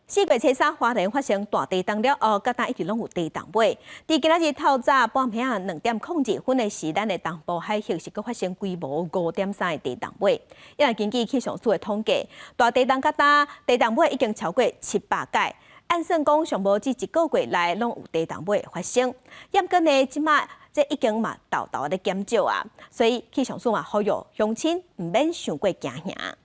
4月初三，花蓮發生大地動了後，佮今一直攏有地動尾。佇今仔日透早半暝仔2點02分的時，咱的東部海域是閣發生規模5.3的地動尾。因為根據氣象署的統計，大地動佮今地動尾已經超過700擺。按算講，上無這一個月內攏有地動尾發生。毋過呢，這馬這已經嘛沓沓咧減少啊，所以氣象署嘛呼籲鄉親毋免傷過驚嚇。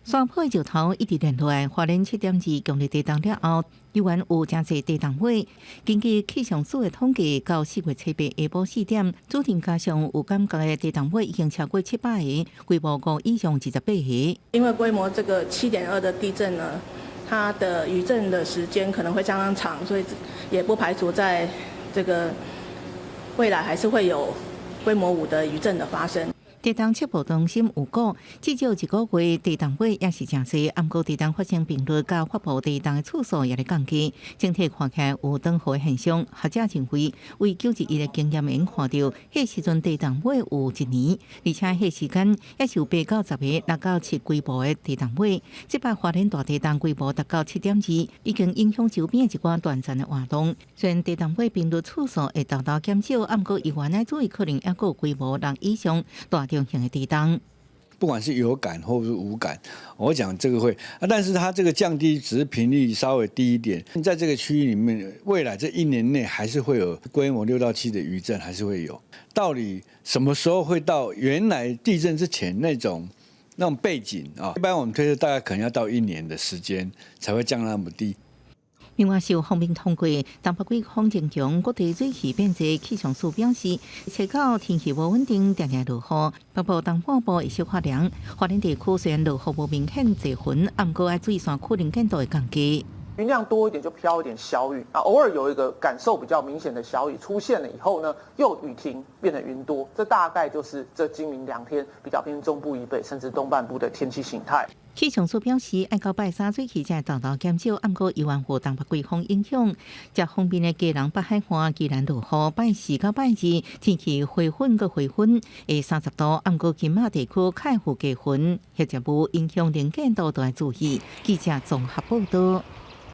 山坡石頭一直連落來，花蓮7.2強烈地動了後，依然有誠濟地動尾。根據氣象署的統計，到4月初八下晡4點，主震加上有感覺的地動尾已經超過700個，規模5以上28個。因為規模這個7.2的地震呢，它的餘震的時間可能會相當長，所以也不排除在這個未來還是會有規模5的餘震的發生。地動測報中心有講，至少一個月地動尾也是誠濟，毋過地動發生頻率佮發布地動的次數也咧降低，整體看起來有轉好的現象。學者認為，為9·11的經驗會看著，彼時陣地動尾有一年，而且彼時間也是有8到10個6到7規模的地動尾。這擺花蓮大地動規模達到7.2，已經影響周邊的一寡斷層的活動。雖然地動尾頻率次數會沓沓減少，毋過依然愛注意可能猶閣有規模6以上大中型的地動。不管是有感或是無感，我講這個會啊，但是它這個降低只是頻率稍微低一點，在這個區域裡面，未來這一年內還是會有規模6到7的餘震，還是會有。到底什麼時候會到原來地震之前那種背景啊？一般我們推測大概可能要到一年的時間才會降那麼低。另外，受鋒面通過，東北季風增強，各地水汽變濟。氣象署表示，初九天氣無穩定，定定落雨。北部東半部會小可涼。花蓮地區雖然落雨無明顯濟雲，毋過愛注意山區能見度會降低。雲量多一點就飄一點小雨啊，偶爾有一個感受比較明顯的小雨出現了以後呢，又雨停變得雲多，這大概就是這今明兩天比較偏中部以北甚至東半部的天氣形態。氣象署表示，愛到拜三水汽才會沓沓減少，毋過猶原受東北季風影響，這方面的基隆北海岸依然落雨。拜四到拜二天氣回穩閣回溫，會30度，毋過金馬地區較會加雲，或者霧影響能見度，都愛注意。記者綜合報道。